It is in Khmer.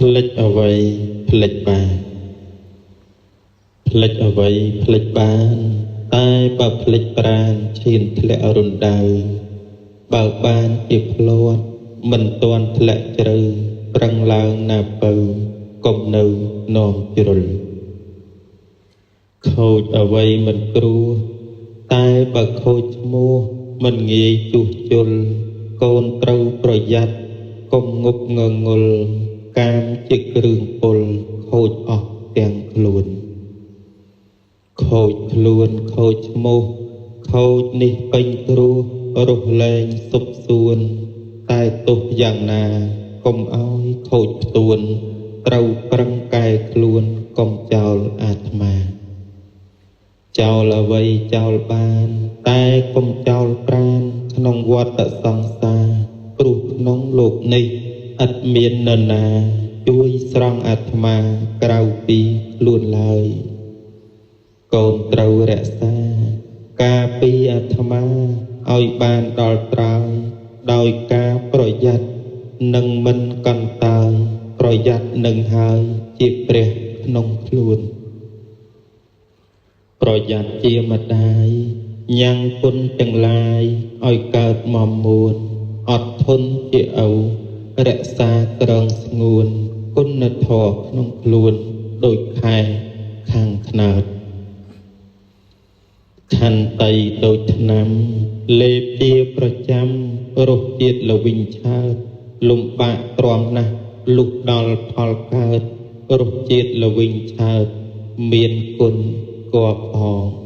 ភ្លេចអ្វីភ្លេចបានភ្លេចអ្វីភ្លេចបានតែបើភ្លេចប្រានឈានធ្លាក់រុនដៅបើបានជាភ្លាត់មិនទាន់ធ្លាក់ជ្រៅប្រឹងឡើងណាពៅកុំនៅនាំជ្រុលខូចអ្វីមិនគ្រោះតែបើខូចឈ្មោះមិនងាយជួសជុលកូនត្រូវប្រយ័ត្នកុំងប់ងងុលកាមជាគ្រឿងពុលខូចអស់ទាំងខ្លួនខូចខ្លួនខូចឈ្មោះខូចនេះពេញគ្រោះរស់លែងសុបសួនតែទោះយ៉ាងណាកុំឲ្យខូចផ្ទួនត្រូវប្រឹងកែខ្លួនកុំចោលអាត្មាចោលអ្វីចោលបានតែកុំចោលប្រានក្នុងវដ្តសង្សារព្រោះក្នុងលោកនេះឥតមាននរណាជួយស្រង់អាត្មាក្រៅពីខ្លួនឡើយកូនត្រូវរក្សាការពីអាត្មាឲ្យបានដល់ត្រើយដោយការប្រយ័ត្ននិងមិនកន្តើយប្រយ័ត្ននឹងហើយជាព្រះក្នុងខ្លួនប្រយ័ត្នជាម្ដាយញ៉ាំងគុណទាំងឡាយឲ្យកើតមមួនអត់ធន់ជាឪរក្សាក្រងស្ងួនគុណធម៌ក្នុងខ្លួនដូចខែខាងខ្នើតខន្តីដូចថ្នាំលេបជាប្រចាំរសជាតិល្វីងឆើតលំបាកទ្រាំណាស់លុះដល់ផលកើតរសជាតិល្វីងឆើតមានគុណគួរផង។